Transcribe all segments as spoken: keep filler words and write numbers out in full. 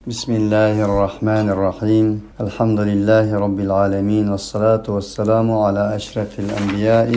بسم الله الرحمن الرحيم. الحمد لله رب العالمين، والصلاة والسلام على أشرف الأنبياء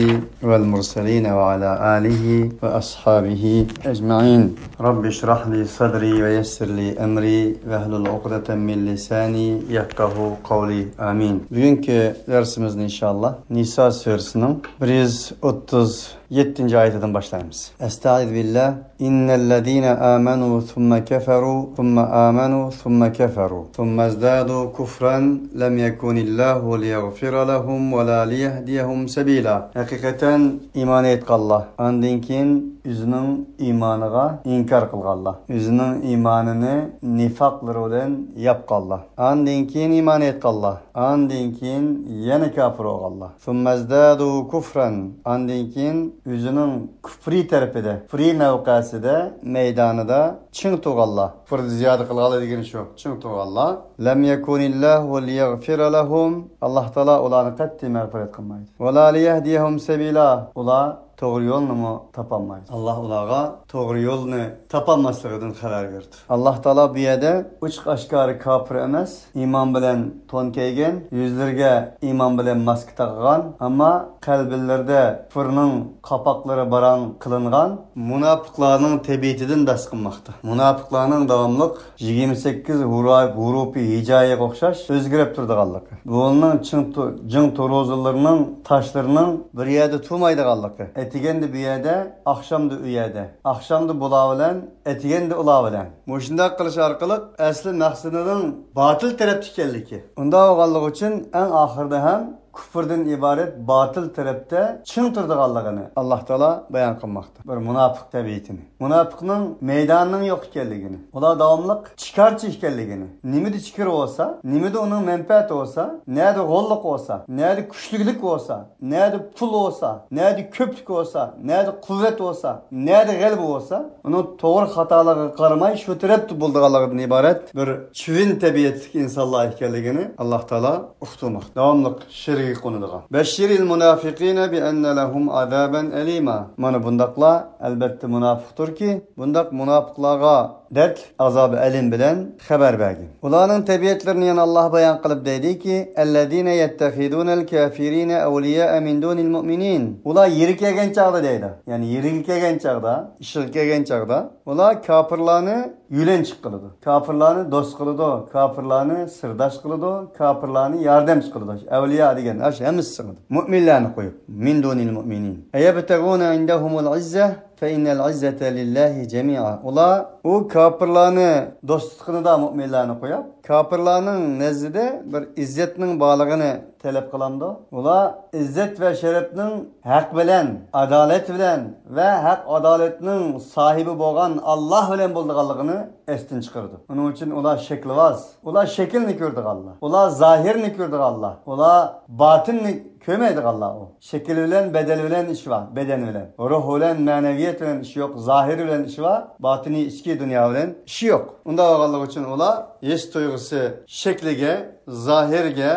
والمرسلين وعلى آله وأصحابه أجمعين. رب اشرح لي صدري ويسر لي أمري واحلل عقدة من لساني يفقهوا قولي. آمين. Bugünkü dersimizni inşallah Nisa suresinin bir yüz otuz yettinci ayetinden başlaymiz. Estaizu billah. إن الذين آمنوا ثم كفروا ثم آمنوا ثم كفروا ثم ازدادوا كفرا لم يكن الله ليغفر لهم ولا ليهديهم سبيلا. ھەقىقەتەن ئىمان ئېيتقانلار، ئاندىن كېيىن ئۆزىنىڭ ئىمانىغا ئىنكار قىلغانلار، ئۆزىنىڭ ئىمانىنى نىفاقلىرى بىلەن ياپقانلار، ئاندىن كېيىن ئىمان ئېيتقانلار، ئاندىن كېيىن يەنە كاپىر بولغانلار. ثم ازدادوا كفرا، ئاندىن كېيىن ئۆزىنىڭ كۇفرى تەرىپىدە، كۇفرى مەۋقەسىدە، مەيدانىدا چىڭ تۇرغانلار. كۇفردا زىيادە قىلغانلار دېگىنى شۇ، چىڭ تۇرغانلار. لم يكن الله ليغفر لهم، ئاللاھ تائالا ئۇلارنى قەتئىي مەغپىرەت قىلمايدۇ. ولا ليهديهم سبيلا، ئۇلار توغرا يولنىمۇ تاپالمايدۇ. ئاللاھ ئۇلارغا توغرا يولنى تاپالماسلىقىدىن خەۋەر بېرىدۇ. ئاللاھ تائالا بۇ يەردە ئوچۇق ئاشكارا كاپىر ئەمەس، ئىمان بىلەن تون كىيگەن، يۈزلىرىگە ئىمان بىلەن ماسكا تاقىغان، ئەمما قەلبىلىرىدە كۇفرنىڭ قاپاقلىرى باراڭ قىلىنغان مۇناپىقلارنىڭ تەبىئىتىدىن بەھس قىلماقتا. مۇناپىقلارنىڭ داۋاملىق يىگىرمە سەككىز ھۇرا-، ھۇرۇپى ھىجايىغا ئوخشاش ئۆزگىرىپ تۇرىدىغانلىقى، بۇلارنىڭ چىڭ تۇ-، جىڭ تورۇزىلىرىنىڭ تاشلىرىنىڭ بىر يەردە تۇرمايدىغانلىقى، ئەتىگەندە بۇ يەردە، ئاخشامدا ئۇ يەردە، ئاخشامدا بۇلار بىلەن، ئەتىگەندە ئۇلار بىلەن. مۇشۇنداق قىلىش ئارقىلىق ئەسلى مەقسىتىنىڭ باتىل تەرەپتە ئىكەنلىكى، ئۇنداق بولغانلىقى ئۈچۈن ئەڭ ئاخىرىدا ھەم كۇفردىن ئىبارەت باتىل تەرەپتە چىڭ تۇرىدىغانلىقىنى ئاللاھ تائالا بايان قىلماقتا. بىر مۇناپىق تەبىئىتىنى، مۇناپىقنىڭ مەيدانىنىڭ يوق ئىكەنلىكىنى، ئۇلار داۋاملىق چىكارچى ئىكەنلىكىنى، نېمىدە چىكىرى بولسا، نېمىدە ئۇنىڭ مەنپەئەتى بولسا، نەدە غوللۇق بولسا، نەدە كۈچلۈكلۈك بولسا، نەدە پۇل بولسا، نەدە كۈچلۈك بولسا، نەدە قۇۋۋەت بولسا، نەدە غەلىبە بولسا، ئۇنىڭ توغرا خاتالىقىغا قارىماي شۇ تەرەپتە بولىدىغانلىقىدىن ئىبارەت بىر چۈۋۈن تەبىئەتلىك ئىنسانلار ئىكەنلىكىنى ئاللاھ تائالا ئۇقتۇرماقتا. داۋاملىق شىركىگە قونىدىغان. بەششىرىل مۇنافىقىنە بىئەننە لەھۇم ئازابەن ئەلىما. مانا بۇنداقلار ئەلبەتتە مۇناپىقتۇركى، بۇنداق مۇناپىقلارغا دەردلىك ئازابى ئەلىم بىلەن خەۋەر بەرگىن. ئۇلارنىڭ تەبىئەتلىرىنى يەنە ئاللاھ بايان قىلىپ دەيدىكى، ئەللەزىنە يەتتەخىزۇنەل كافىرىنە ئەۋلىيائە مىن دۇنىل مۇئمىنىن. ئۇلار يېرى كەلگەن چاغدا دەيدۇ. يەنى يېرىگە كەلگەن چاغدا، ئىشىغا كەلگەن چاغدا، ئۇلار كاپىرلارنى يۆلەنچۈك قىلىدۇ. كاپىرلارنى دوست قىلىدۇ، كاپىرلارنى سىرداش قىلىدۇ، كاپىرلارنى ياردەمچى قىلىدۇ. ئەۋلىيا دېگەن ئاشۇ ھەممىسى سىغىدۇ. مۇئمىنلارنى قويۇپ، مىن دۇنىل مۇئمىنىن. ئەيەبتەغۇنە ئىندەھۇمۇل ئىززە فەئىننەل ئىززەتە لىللاھى جەمىئا. ئۇلار ئۇ كاپىرلارنى دوست تۇتقىنىدا مۇئمىنلارنى قويۇپ، كاپىرلارنىڭ نەزىدە بىر ئىززەتنىڭ بارلىقىنى تەلەپ قىلامدۇ؟ ئۇلار ئىززەت ۋە شەرەپنىڭ ھەق بىلەن، ئادالەت بىلەن ۋە ھەق ئادالەتنىڭ ساھىبى بولغان ئاللاھ بىلەن بولىدىغانلىقىنى ئەستىن چىقىرىدۇ. ئۇنىڭ ئۈچۈن ئۇلار شەكىلۋاز. ئۇلار شەكىلنى كۆرىدىغانلار. ئۇلار زاھىرنى كۆرىدىغانلار. ئۇلار باتىننى كۆرمەيدىغانلار ئۇ. شەكىل بىلەن بەدەن بىلەن ئىشى بار، بەدەن بىلەن. روھ بىلەن مەنەۋىيەت بىلەن ئىشى يوق، زاھىر بىلەن ئىشى بار، باتىنىي ئىچكى دۇنيا بىلەن ئىشى يوق. ئۇنداق بولغانلىقى ئۈچۈن ئۇلار ھېس تۇيغۇسى شەكلىگە، زاھىرگە،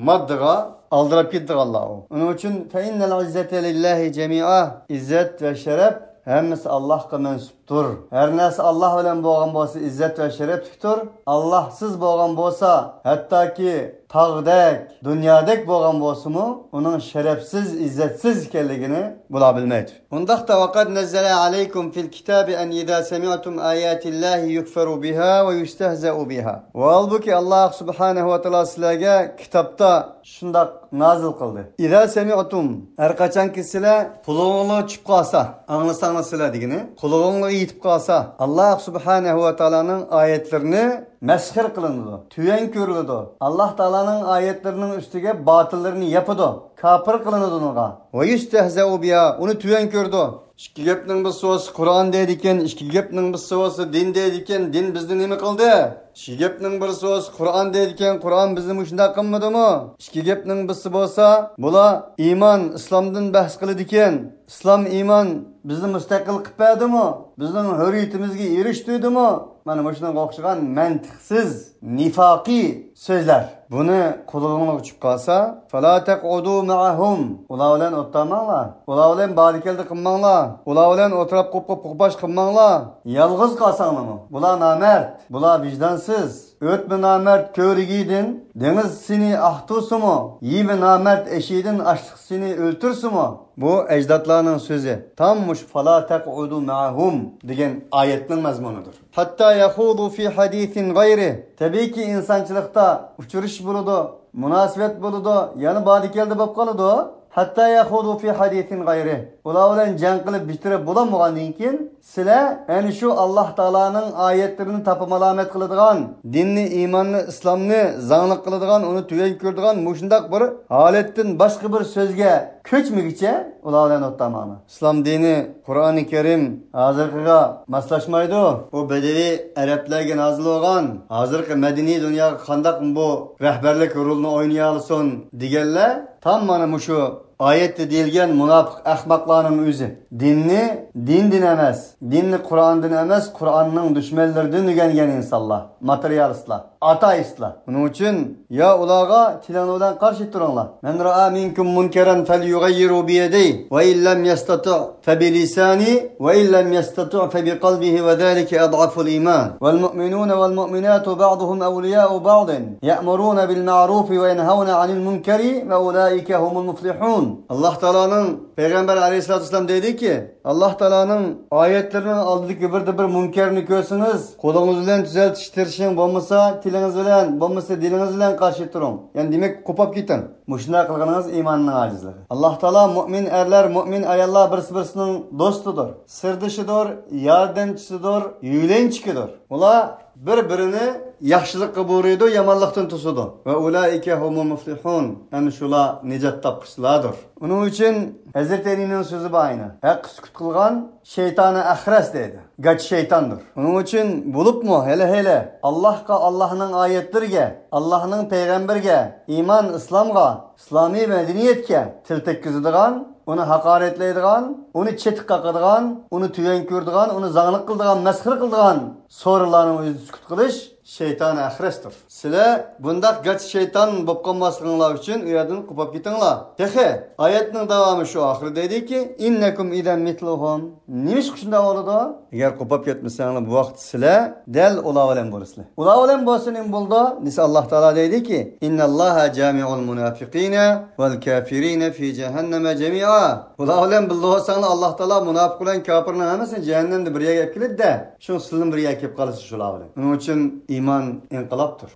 ماددىغا ئالدىراپ كېتىدىغانلار ئۇ. ئۇنىڭ ئۈچۈن فەئىننەل ئىززەتە لىللاھى جەمىئا، ئىززەت ۋە شەرەپ ھەممىسى ئاللاھقا مەنسۇپ تۇر. ھەر نەرسە ئاللاھ بىلەن بولغان بولسا، ئىززەت ۋە شەرەپلىكتۇر. ئاللاھسىز بولغان بولسا، ھەتتاكى تاغدەك، دۇنيادەك بولغان بولسىمۇ، ئۇنىڭ شەرەپسىز، ئىززەتسىز ئىكەنلىكىنى بۇلار بىلمەيدۇ. ئۇنداقتا، ۋەقەد نەززەلە ئەلەيكۇم فىل كىتابى ئەن ئىزا سەمىئتۇم ئاياتىللاھى يۇكفەرۇ بىھا ۋە يۇستەھزەئۇ بىھا. ۋە ھالبۇكى، ئاللاھ سۇبھانەھۇ ۋە تائالا سىلەرگە كىتابتا شۇنداق نازىل قىلدى. ئىزا سەمىئتۇم، ھەر قاچانكى سىلەر قۇلىقىڭلار چۈشۈپ قالسا، ئاڭلىساڭلار سىلەر دېگىنى، قۇلىقىڭلار يېتىپ قالسا، ئاللاھ سۇبھانەھۇ ۋە تائالانىڭ ئايەتلىرىنى مەسخىرە قىلىنىدۇ، تۆۋەن كۆرۈلىدۇ. ئاللاھ تائالانىڭ ئايەتلىرىنىڭ ئۈستىگە باتىللىرىنى ياپىدۇ، كاپىر قىلىنىدۇ ئۇنىڭغا. ۋە يۇستەھزەئۇ بىھا، ئۇنى تۆۋەن كۆرىدۇ. ئىككى گەپنىڭ بىرسى بولسا قۇرئان دەيدىكەن، ئىككى گەپنىڭ بىرسى بولسا دىن دەيدىكەن، دىن بىزنى نېمە قىلدى؟ ئىككى گەپنىڭ بىرسى بولسا قۇرئان دەيدىكەن، قۇرئان بىزنى مۇشۇنداق قىلمىدىمۇ؟ ئىككى گەپنىڭ بىرسى بولسا، بۇلار ئىمان، ئىسلامدىن بەھس قىلىدىكەن، ئىسلام ئىمان بىزنى مۇستەقىل قىلىپ بەردىمۇ؟ بىزنىڭ ھۆرىيىتىمىزگە ئېرىشتۈردىمۇ؟ مانا مۇشۇنىڭغا ئوخشىغان مەنتىقسىز، نىفاقىي سۆزلەر. بۇنى قۇلىقىڭلارغا چۈشۈپ قالسا، فلا تقعدوا معهم، ئۇلار بىلەن ئولتۇرماڭلار. ئۇلار بىلەن بارى-كەلدى قىلماڭلار. ئۇلار بىلەن ئولتۇراپ قوپ-قوپ قوپاش قىلماڭلار. يالغۇز قالساڭلارمۇ، بۇلار نامەرد، بۇلار ۋىجدانسىز، ئۆتمە نامەرد كۆۋرۈكىدىن دېڭىز سېنى ئاختۇرسىمۇ، يېمە نامەرد ئېشىدىن ئاشلىق سېنى ئۆلتۈرسىمۇ، بۇ ئەجدادلارنىڭ سۆزى. تام مۇشۇ، فلا تقعدوا معهم دېگەن ئايەتنىڭ مەزمۇنىدۇر. حتى يخوضوا في حديث غيره. تەبىئىيكى، ئىنسانچىلىقتا ئۇچرىشىش بولىدۇ، مۇناسىۋەت بولىدۇ، يەنە بارىدىكەلدى بولۇپ قالىدۇ. حتى يخوضوا في حديث غيره. ئۇلار بىلەن جەڭ قىلىپ بىتىرىپ بولالمىغاندىن كېيىن، سىلەر ئەنە شۇ ئاللاھ تائالانىڭ ئايەتلىرىنى تاپا مالامەت قىلىدىغان، دىننى، ئىماننى، ئىسلامنى زاڭلىق قىلىدىغان، ئۇنى تۆۋەن كۆرىدىغان مۇشۇنداق بىر ھالەتتىن باشقا بىر سۆزگە كۆچمىگۈچە ئۇلار بىلەن ئوتتۇرا ماڭىڭلار. ئىسلام دىنى، قۇرئانى كەرىم ھازىرقىغا ماسلاشمايدۇ. ئۇ بەدىۋىي ئەرەبلەرگە نازىل بولغان، ھازىرقى مەدەنىي دۇنياغا قانداق بۇ رەھبەرلىك رولىنى ئوينىيالىسۇن دېگەنلەر تام مانا مۇشۇ ئايەتتە دېيىلگەن مۇناپىق ئەخمەقلارنىڭ ئۆزى. دىننى دىندىن ئەمەس، دىننى قۇرئاندىن ئەمەس، قۇرئاننىڭ دۈشمەنلىرىدىن ئۆگەنگەن ئىنسانلار، ماتېرىيالىستلار، ئاتېئىستلار. ئۇنىڭ ئۈچۈن يا ئۇلارغا تىلىڭلار بىلەن قارشى تۇرۇڭلار. من رأى منكم منكرا فليغيره بيديه، وإن لم يستطع فبلسانه، وإن لم يستطع فبقلبه، وذلك أضعف الإيمان. والمؤمنون والمؤمنات بعضهم أولياء بعض، يأمرون بالمعروف وينهون عن المنكر، وأولئك هم المفلحون. ئاللاھ تائالانىڭ پەيغەمبەر ئەلەيھىسسالاتۇ ۋەسسالام دەيدىكى، ئاللاھ تائالانىڭ ئايەتلىرىنىڭ ئالدىدىكى بىردە بىر مۇنكەرنى كۆرسىڭىز، قولىڭىز بىلەن تۈزەتىشكە تىرىشىڭ، بولمىسا تىلىڭىز بىلەن، بولمىسا دىلىڭىز بىلەن قارشى تۇرۇڭ. يەنى دېمەك، قوپاپ كېتىڭ. مۇشۇنداق قىلغىنىڭىز ئىماننىڭ ئاجىزلىقى. ئاللاھ تائالا مۇئمىن ئەرلەر، مۇئمىن ئاياللار بىرسى بىرسىنىڭ دوستىدۇر، سىردىشىدۇر، ياردەمچىسىدۇر، يۆلەنچۈكىدۇر. ئۇلار بىر-بىرىنى ياخشىلىققا بۇيرۇيدۇ، يامانلىقتىن توسىدۇ. وأولئك هم المفلحون. ئەنە شۇلار نىجات تاپقۇچىلاردۇر. ئۇنىڭ ئۈچۈن ھەزرىتى ئەلىنىڭ سۆزى بار ئەينى. ھەق سۈكۈت قىلغان شەيتانى ئەخرەس دەيدۇ. گاچا شەيتاندۇر. ئۇنىڭ ئۈچۈن بولۇپمۇ ھېلى-ھېلى ئاللاھقا، ئاللاھنىڭ ئايەتلىرىگە، ئاللاھنىڭ پەيغەمبىرىگە، ئىمان، ئىسلامغا، ئىسلامىي مەدەنىيەتكە تىل تەگكۈزىدىغان، ئۇنى ھاقارەتلەيدىغان، ئۇنى چېتىق قاقىدىغان، ئۇنى تۆۋەن كۆرىدىغان، ئۇنى زاڭلىق قىلىدىغان، مەسخىرە قىلىدىغان سورىلارنىڭ ئۆزىدە سۈكۈت قىلىش شەيتانى ئەخرەستۇر. سىلەر بۇنداق گاچا شەيتان بولۇپ قالماسلىقىڭلار ئۈچۈن ئۇ يەردىن قوپاپ كېتىڭلار. تېخى ئايەتنىڭ داۋامى شۇ ئاخىرى دەيدۇكى، إنكم إذا مثلهم. نېمىشقا شۇنداق بولىدۇ؟ ئەگەر قوپاپ كەتمىسەڭلار، بۇ ۋاقىت سىلەر دەل ئۇلار بىلەن بولىسىلەر. ئۇلار بىلەن بولسا نېمە بولىدۇ؟ دېسە، ئاللاھ تائالا دەيدۇكى، إن الله جامع المنافقين والكافرين في جهنم جميعا. ئۇلار بىلەن بىللە بولساڭلار، ئاللاھ تائالا مۇناپىق بىلەن كاپىرنىڭ ھەممىسىنى جەھەننەمدە بىر يەرگە ئەپ كېلىدۇ-دە، شۇڭا سىلىمۇ بىر يەرگە كېلىپ قالىسىز شۇلار بىلەن. ئۇنىڭ ئۈچۈن ئىمان ئىنقىلابتۇر.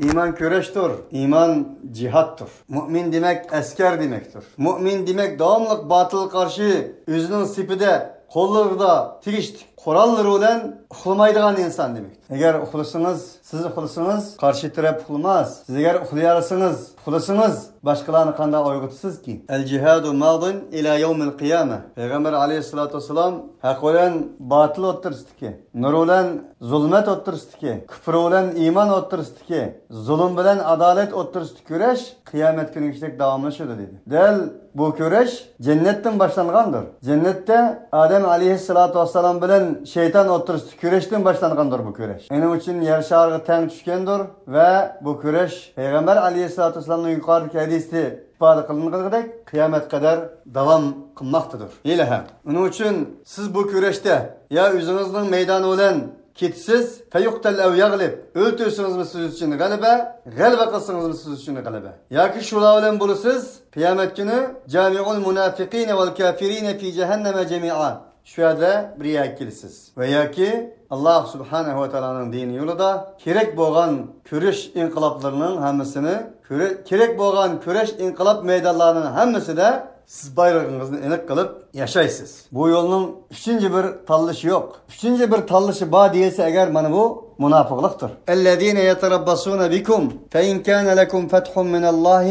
ئىمان جىھادتۇر. مۇئمىن دېمەك ئەسكەر دېمەكتۇر. مۇئمىن دېمەك داۋاملىق باتىلغا قارشى ئۆزىنىڭ سېپىدە، قوللىرىدا تېگىشلىك قوراللىرى بىلەن ئۇخلىمايدىغان ئىنسان دېمەكتۇر. ئەگەر ئۇخلىسىڭىز، سىز ئۇخلىسىڭىز، قارشى تەرەپ ئۇخلىماس. سىز ئەگەر ئۇخلىيالىسىڭىز، ئۇخلىسىڭىز، باشقىلارنى قانداق ئويغىتىسىزكى؟ الجهاد ماض إلى يوم القيامة. پەيغەمبەر ئەلەيھىسسالاتۇ ۋەسسالام ھەق بىلەن باتىل ئوتتۇرىسىدىكى، نۇر بىلەن زۇلمەت ئوتتۇرىسىدىكى، كۇپۇر بىلەن ئىمان ئوتتۇرىسىدىكى، زۇلۇم بىلەن ئادالەت ئوتتۇرىسىدىكى كۈرەش قىيامەت كۈنىگىچىلىك داۋاملىشىدۇ، دېدى. دەل بۇ كۈرەش جەننەتتىن باشلانغاندۇر. جەننەتتە ئادەم ئەلەيھىسسالاتۇ ۋەسسالام بىلەن شەيتان ئوتتۇرىسىدا كۈرەشتىن باشلانغاندۇر بۇ كۈرەش. ئۇنىڭ ئۈچۈن يەر شارىغا تەڭ چۈشكەندۇر ۋە بۇ كۈرەش پەيغەمبەر ئەلەيھىسسالاتۇ ۋەسسالامنىڭ يۇقىرىدىكى ھەدىستە ئىپادە قىلىنغىنىدەك قىيامەت قەدەر داۋام قىلماقتىدۇر. ھېلىھەم. ئۇنىڭ ئۈچۈن سىز بۇ كۈرەشتە يا ئۆزىڭىزنىڭ مەيدانى بىلەن كېتىسىز، فيقتل أو يغلب. ئۆلتۈرسىڭىزمۇ سىز ئۈچۈن غەلىبە، غەلىبە قىلسىڭىزمۇ سىز ئۈچۈن غەلىبە. ياكى شۇلار بىلەن بولىسىز، قىيامەت كۈنى جامع المنافقين والكافرين في جهنم جميعا. شۇ يەردە بىر يەرگە كېلىسىز. ۋە ياكى ئاللاھ سۇبھانەھۇ ۋە تائالانىڭ دىنى يولىدا كېرەك بولغان كۈرەش ئىنقىلابلىرىنىڭ ھەممىسىنى، كۈرە-، كېرەك بولغان كۈرەش ئىنقىلاب مەيدانلارىنىڭ ھەممىسىدە سىز بايرىغىڭىزنى ئېنىق قىلىپ ياشايسىز. بۇ يولنىڭ ئۈچىنچى بىر تاللىشى يوق. ئۈچىنچى بىر تاللىشى بار دېيىلسە ئەگەر، مانا بۇ مۇناپىقلىقتۇر. الذين يتربصون بكم فإن كان لكم فتح من الله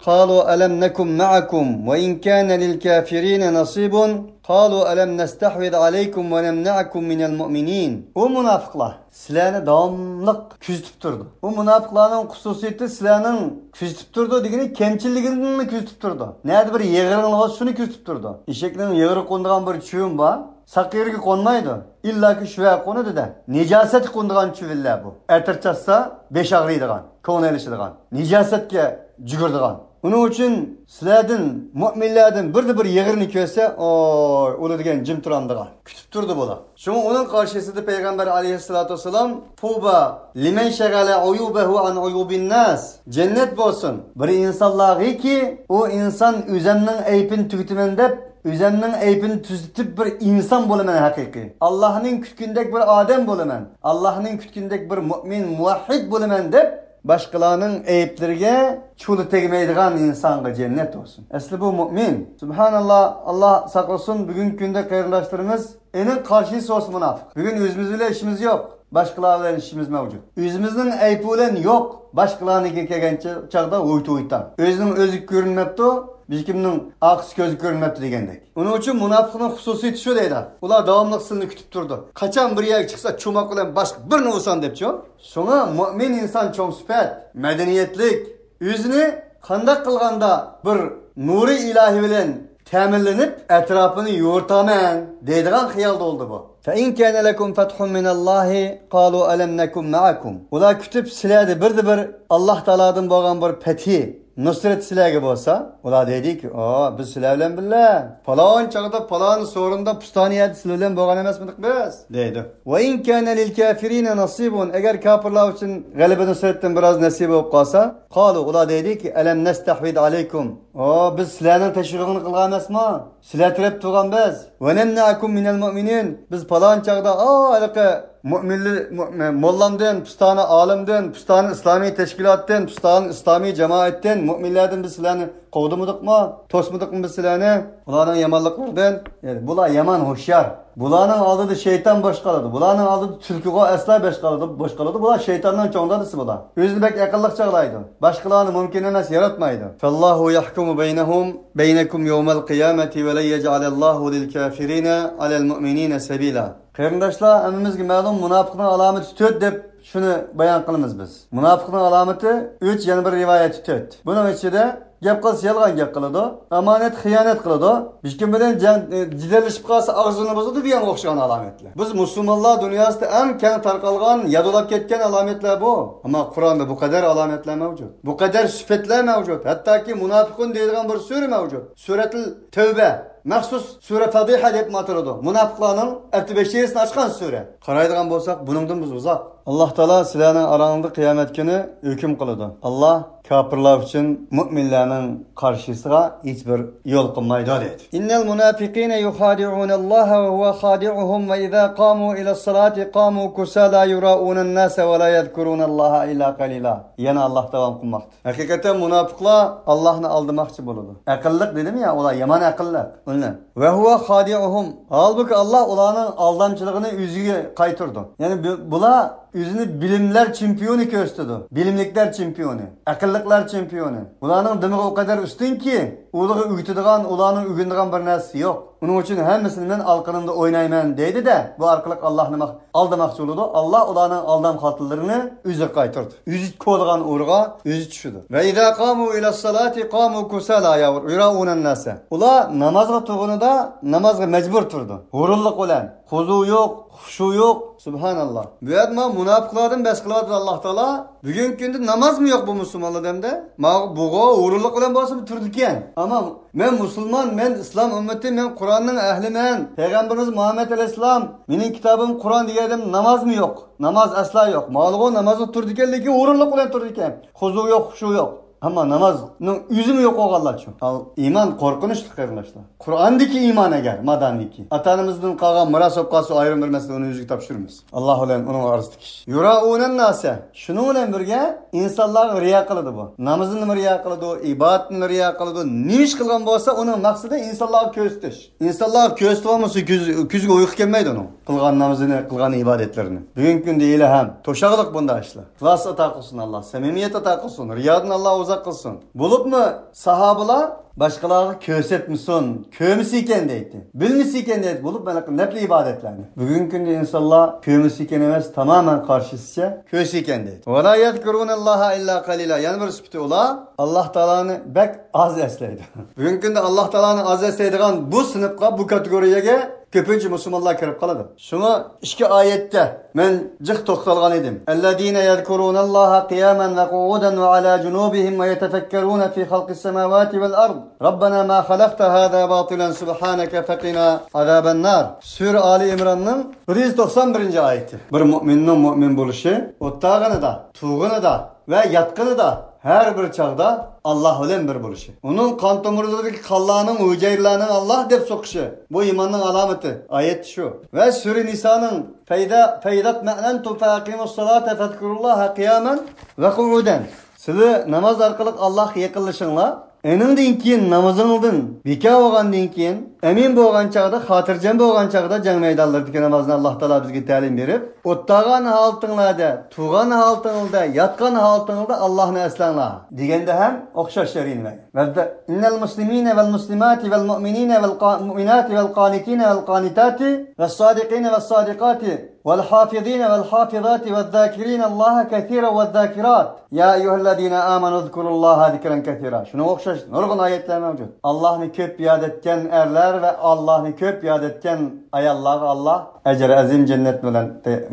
قالوا ألم نكن معكم وإن كان للكافرين نصيب قالوا ألم نستحوذ عليكم ونمنعكم من المؤمنين. ئۇ مۇناپىقلار سىلەرنى داۋاملىق كۆزىتىپ تۇرىدۇ. ئۇ مۇناپىقلارنىڭ خۇسۇسىيىتى سىلەرنىڭ كۆزىتىپ تۇرىدۇ دېگىنى كەمچىلىكىڭلارنى كۆزىتىپ تۇرىدۇ. نەدە بىر يېغىرىڭلار بولسا شۇنى كۆزىتىپ تۇرىدۇ. ئېشەكنىڭ يېغىرى قونىدىغان بىر چۈۋىمۇ بار. ساق يېرىگە قونمايدۇ. ئىللاكى شۇ يەرگە قونىدۇ-دە. نىجاسەتكە قونىدىغان چۈۋىلەر بۇ. ئەتىر چاچسا بېشى ئاغرىيدىغان، كۆڭلى ئېلىشىدىغان، نىجاسەتكە جۈگۈرىدىغان. ئۇنىڭ ئۈچۈن سىلەردىن، مۆمىنلەردىن بىردە بىر يېغىرنى كۆرسە، ئوي، ئۇلا دېگەن جىم تۇرامدىغان. كۈتۈپ تۇردى بۇلار. شۇڭا ئۇنىڭ قارشىسىدا پەيغەمبەر ئەلەيھىسسالاتۇ ۋەسسالام، «طوبى لمن شغل عيوبه عن عيوب الناس.» جەننەت بولسۇن بىر ئىنسانلارغىكى، ئۇ ئىنسان ئۆزەمنىڭ ئەيىبىنى تۈگىتىمەن دەپ، ئۆزەمنىڭ ئەيىبىنى تۈزىتىپ بىر ئىنسان بولىمەن ھەقىقىي. ئاللاھنىڭ كۈتكىنىدەك بىر ئادەم بولىمەن. ئاللاھنىڭ كۈتكىنىدەك بىر مۆمىن، مۇۋەھھىد بولىمەن دەپ، باشقىلارنىڭ ئەيىبلىرىگە چۇۋۇلى تەگمەيدىغان ئىنسانغا جەننەت بولسۇن. ئەسلى بۇ مۆمىن. سۇبھاناللا، ئاللا ساقلىسۇن، بۈگۈنكى كۈندە قېرىنداشلىرىمىز ئېنىق قارشىسى بولسا مۇناپىق. بۈگۈن ئۆزىمىز بىلەن ئىشىمىز يوق. باشقىلار بىلەن ئىشىمىز مەۋجۇت. ئۆزىمىزنىڭ ئەيىبى بىلەن يوق. باشقىلارنىڭكى كەلگەن چا-، چاغدا ھويتا-ھويتا. ئۆزىنىڭ ئۆزى كۆرۈنمەپتۇ، ھېچكىمنىڭ ئارقىسى كۆزى كۆرۈنمەپتۇ دېگەندەك. ئۇنىڭ ئۈچۈن مۇناپىقنىڭ خۇسۇسىيىتى شۇ دەيدۇ. ئۇلار داۋاملىق سىلىنى كۈتۈپ تۇرىدۇ. قاچان بىر يەرگە چىقسا، چوماق بىلەن باشقا بىرنى ئۇرسام دەپچۇ. شۇڭا مۆمىن ئىنسان چوڭ سۈپەت، مەدەنىيەتلىك، ئۆزىنى قانداق قىلغاندا بىر نۇرى ئىلاھى بىلەن تەمىنلىنىپ، ئەتراپىنى يورۇتامەن دەيدىغان خىيالدا بولدى بۇ. فإن كان لكم فتح من الله قالوا ألم نكن معكم. ئۇلار كۈتۈپ، سىلەردە بىردە بىر ئاللا تائالادىن بولغان بىر پەتھى، نۇسرەت سىلەرگە بولسا، ئۇلار دەيدىكى، ئا، بىز سىلەر بىلەن بىللە پالان چاغدا، پالان سورۇندا، پۇستانە يەردە سىلەر بىلەن بولغان ئەمەسمىدۇق بىز؟ دەيدۇ. وإن كان للكافرين نصيب، ئەگەر كاپىرلار ئۈچۈن غەلىبە نۇسرەتتىن بىراز نەسىب بولۇپ قالسا، قالوا، ئۇلار دەيدىكى، ألم نستحوذ عليكم، ئا، بىز سىلەرنىڭ تەشۋىقىنى قىلغان ئەمەسمۇ؟ سىلەر تىرەپ تۇرغان بىز. ونمنعكم من المؤمنين، بىز پالان چاغدا، ئا، ھېلىقى مۆمىنلەر، مۆ-، مۆ-، موللامدىن، پۇستانە ئالىمدىن، پۇستانە ئىسلامىي تەشكىلاتتىن، پۇستانە ئىسلامىي جامائەتتىن، مۆمىنلەردىن بىز سىلەرنى قوغدىمىدۇقمۇ؟ توسمىدۇقمۇ بىز سىلەرنى؟ ئۇلارنىڭ يامانلىقلىرىدىن، يەنى بۇلار يامان ھوشيار. بۇلارنىڭ ئالدىدا شەيتان بوش قالىدۇ. بۇلارنىڭ ئالدىدا تۈلكىغۇ ئەسلا بوش قالىدۇ، بوش قالىدۇ. بۇلار شەيتاننىڭ چوڭ دادىسى بۇلار. ئۆزىنى بەك ئەقىللىق چاغلايدۇ. باشقىلارنى مۇمكىن ئەمەس ياراتمايدۇ. فالله يحكم بينهم، بينكم يوم القيامة ولن يجعل الله للكافرين على المؤمنين سبيلا. قېرىنداشلار، ھەممىمىزگە مەلۇم، مۇناپىقنىڭ ئالامىتى تۆت دەپ شۇنى بايان قىلىمىز بىز. مۇناپىقنىڭ ئالامىتى ئۈچ، يەنە بىر رىۋايەتتە تۆت. بۇنىڭ ئىچىدە گەپ قىلسا يالغان گەپ قىلىدۇ، ئامانەتكە خىيانەت قىلىدۇ، ھېچكىم بىلەن جەڭ، ئى، جېدەللىشىپ قالسا ئاغزىنى بۇزىدۇ دېگەن ئوخشىغان ئالامەتلەر. بىز مۇسۇلمانلار دۇنياسىدا ئەڭ كەڭ تارقالغان، يادۇلاپ كەتكەن ئالامەتلەر بۇ. ئەمما قۇرئاندا بۇ قەدەر ئالامەتلەر مەۋجۇت. بۇ قەدەر سۈپەتلەر مەۋجۇت. ھەتتاكى مۇناپىقۇن دەيدىغان بىر سۈرە مەۋجۇت. سۈرەتۇل تەۋبە. مەخسۇس سۈرە فەدىھە دەپمۇ ئاتىلىدۇ. مۇناپىقلارنىڭ ئەتىگە بەشىنچىسىنى ئاچقان سۈرە. قارايدىغان بولساق، بۇنىڭدىن بىز ئۇزاق. ئاللا تائالا سىلەرنىڭ ئاراڭلاردا قىيامەت كۈنى ھۆكۈم قىلىدۇ. ئاللا كاپىرلار ئۈچۈن مۆمىنلەرنىڭ قارشىسىغا ھېچبىر يول قىلمايدۇ، دەيدۇ. إن المنافقين يخادعون الله وهو خادعهم وإذا قاموا إلى الصلاة قاموا كسالى يراءون الناس ولا يذكرون الله إلا قليلا. يەنە ئاللا داۋام قىلماقتا. ھەقىقەتەن مۇناپىقلار ئاللانى ئالدىماقچى بولىدۇ. ئەقىللىق دېدىم يا، ئۇلار يامان ئەقىللىق. ئۇنى. وهو خادعهم. ھالبۇكى، ئاللا ئۇلارنىڭ ئالدامچىلىقىنى ئۆزىگە قايتۇرىدۇ. يەنى بۇ-، بۇلار ئۆزىنى بىلىملەر چېمپىيونى كۆرسىتىدۇ. بىلىملىكلەر چېمپىيونى، ئەقىللىقلار چېمپىيونى. بۇلارنىڭ دىمىقى ئۇ قەدەر ئۈستۈنكى، ئۇلارغا ئۆگىتىدىغان، ئۇلارنىڭ ئۆگىنىدىغان بىر نەرسىسى يوق. ئۇنىڭ ئۈچۈن ھەممىسىنى مەن ئالقىنىمدا ئوينايمەن دەيدۇ-دە، بۇ ئارقىلىق ئاللانى ماق-، ئالدىماقچى بولىدۇ. ئاللا ئۇلارنىڭ ئالدام خاتالىرىنى ئۆزىگە قايتۇرىدۇ. ئۆزى كولىغان ئورىغا ئۆزى چۈشىدۇ. وإذا قاموا إلى الصلاة قاموا كسالى يراءون الناس. ئۇلار نامازغا تۇرغىنىدا نامازغا مەجبۇر تۇرىدۇ. ھۇرۇنلۇق بىلەن. خۇزۇ يوق، خۇشۇ يوق. سۇبھاناللا. بۇ يەردە مانا مۇناپىقلاردىن بەس قىلىۋاتىدۇ ئاللا تائالا. بۈگۈنكى كۈندە نامازمۇ يوق بۇ مۇسۇلمانلاردا ئەمدى. مانا بۇغۇ ھۇرۇنلۇق بىلەن بولسىمۇ تۇرىدىكەن. ئەمما مەن مۇسۇلمان، مەن ئىسلام ئۈممىتى، مەن قۇرئاننىڭ ئەھلىمەن، پەيغەمبىرىمىز مۇھەممەد ئەلەيھىسسالام، مېنىڭ كىتابىم قۇرئان دېگەندىم، نامازمۇ يوق. ناماز ئەسلا يوق. ماۋۇلىغۇ نامازغا تۇرىدىكەن، لېكىن ھۇرۇنلۇق بىلەن تۇرىدىكەن. خۇزۇ يوق، خۇشۇ يوق. ئەمما نامازنىڭ ئۆزىمۇ يوق بولغانلارچۇ؟ ئال، ئىمان قورقۇنچلۇق، قېرىنداشلار. قۇرئاندىكى ئىمان ئەگەر، مادامىكى ئاتا-ئانىمىزدىن قالغان مىراس بولۇپ قالسا، ئايرىم بىر مەسىلە، ئۇنى ئۆزىگە تاپشۇرىمىز. ئاللا بىلەن ئۇنىڭ ئارىسىدىكى ئىش. يراءون الناس. شۇنىڭ بىلەن بىرگە ئىنسانلارغا رىيا قىلىدۇ بۇ. نامىزىنىمۇ رىيا قىلىدۇ، ئىبادىتىنىمۇ رىيا قىلىدۇ. نېمە ئىش قىلغان بولسا، ئۇنىڭ مەقسىتى ئىنسانلارغا كۆرسىتىش. ئىنسانلارغا كۆرسىتىپ بولمىسا، كۆز-، كۆزىگە ئۇيقۇ كەلمەيدۇ ئۇنىڭ. قىلغان نامىزىنى، قىلغان ئىبادەتلىرىنى. بۈگۈنكى كۈندە ھېلىھەم توشاقلىق بۇنداق ئىشلار. ئىخلاس ئاتا قىلسۇن ئاللا، سەمىمىيەت ئاتا قىلسۇن، رىيادىن ئاللا ئۇزاق قىلسۇن. بولۇپمۇ ساھابىلار باشقىلارغا كۆرسەتمىسۇن، كۆرمىسىكەن دەيتتى. بىلمىسىكەن دەيتتى. بولۇپ مانا نەپلى ئىبادەتلەرنى. بۈگۈنكى كۈندە ئىنسانلار كۆرمىسىكەن ئەمەس، تامامەن قارشىسىچە كۆرسىكەن دەيتتى. ولا يذكرون الله إلا قليلا. يەنە بىر سۈپىتى ئۇلار ئاللا تائالانى بەك ئاز ئەسلەيدۇ. بۈگۈنكى كۈندە ئاللا تائالانى ئاز ئەسلەيدىغان بۇ سىنىپقا، بۇ كاتېگورىيەگە كۆپىنچە مۇسۇلمانلار كىرىپ قالىدۇ. شۇڭا ئىككى ئايەتتە مەن جىق توختالغان ئىدىم. الذين يذكرون الله قياما وقعودا وعلى جنوبهم ويتفكرون في خلق السماوات والأرض ربنا ما خلقت هذا باطلا سبحانك فقنا عذاب النار. سۈرە ئالى ئىمراننىڭ بىر يۈز توقسان بىرىنچى ئايىتى. بىر مۆمىننىڭ مۆمىن بولۇشى ئولتۇرغىنىدا، تۇرغىنىدا ۋە ياتقىنىدا ھەر بىر چاغدا ئاللاھ بىلەن بىر بولۇشى. ئۇنىڭ قان تومۇرلىرىدىكى قانلارنىڭ، ھۈجەيرىلەرنىڭ ئاللاھ دەپ سوقۇشى. بۇ ئىماننىڭ ئالامىتى. ئايەت شۇ. ۋە سۈرە نىسانىڭ فەيدە، فەيدەتمەئنەنتۇم فەئەقىمۇسسالاتا فەزكۇرۇللاھە قىيامەن ۋە قۇئۇدەن. سىلەر ناماز ئارقىلىق ئاللاھقا يېقىنلىشىڭلار. ئېنىڭدىن كېيىن نامىزىڭدىن بىكار بولغاندىن كېيىن، ئەمىن بولغان چاغدا، خاتىرجەم بولغان چاغدا جەڭ مەيدانلىرىدىكى نامازنى ئاللاھ تائالا بىزگە تەلىم بېرىپ، ئولتۇرغان ھالىتىڭلاردا، تۇرغان ھالىتىڭلاردا، ياتقان ھالىتىڭلاردا ئاللاھنى ئەسلەڭلار دېگەندە ھەم ئوخشاش شەرھىنى بەرگەن. ۋەددە، إن المسلمين والمسلمات والمؤمنين والمؤمنات والقانتين والقانتات والصادقين والصادقات والحافظين والحافظات والذاكرين الله كثيرا والذاكرات يا أيها الذين آمنوا اذكروا الله ذكرا كثيرا. شۇنىڭغا ئوخشاش نۇرغۇن ئايەتلەر مەۋجۇت. ئاللاھنى كۆپ ياد ئەتكەن ئەرلەر ۋە ئاللاھنى كۆپ ياد ئەتكەن ئاياللارغا ئاللاھ ئەجرى ئەزىم جەننەت بىلەن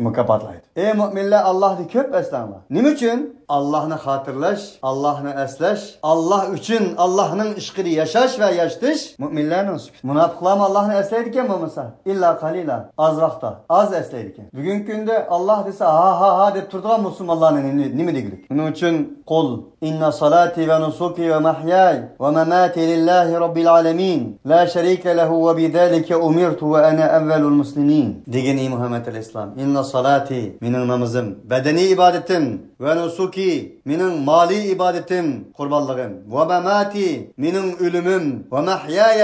مۇكاپاتلايدۇ. ئەي مۆمىنلەر، ئاللاھنى كۆپ ئەسلەڭلار. نېمە ئۈچۈن؟ ئاللاھنى خاتىرىلەش، ئاللاھنى ئەسلەش، ئاللاھ ئۈچۈن، ئاللاھنىڭ ئىشقىدا ياشاش ۋە ياشىتىش مۆمىنلەرنىڭ سۈپىتى. مۇناپىقلارمۇ ئاللاھنى ئەسلەيدىكەن بولمىسا، ئىللا قەلىلا، ئاز ۋاقىتتا، ئاز ئەسلەيدىكەن. بۈگۈنكى كۈندە ئاللاھ دېسە، ھا، ھا، ھا دەپ تۇرىدىغان مۇسۇلمانلارنى نېمە، نېمە دېگۈلۈك؟ شۇنىڭ ئۈچۈن، قۇل، إن صلاتي ونسكي ومحياي ومماتي لله رب العالمين لا شريك له وبذلك أمرت وأنا أول المسلمين دېگىن، ئەي مۇھەممەد ئەلەيھىسسالام. إن صلاتي، مېنىڭ نامىزىم، بەدەنىي ئىبادىتىم، ونسكي، مېنىڭ مالىي ئىبادىتىم، قۇربانلىقىم، ومماتي، مېنىڭ ئۆلۈمۈم، ومحياي،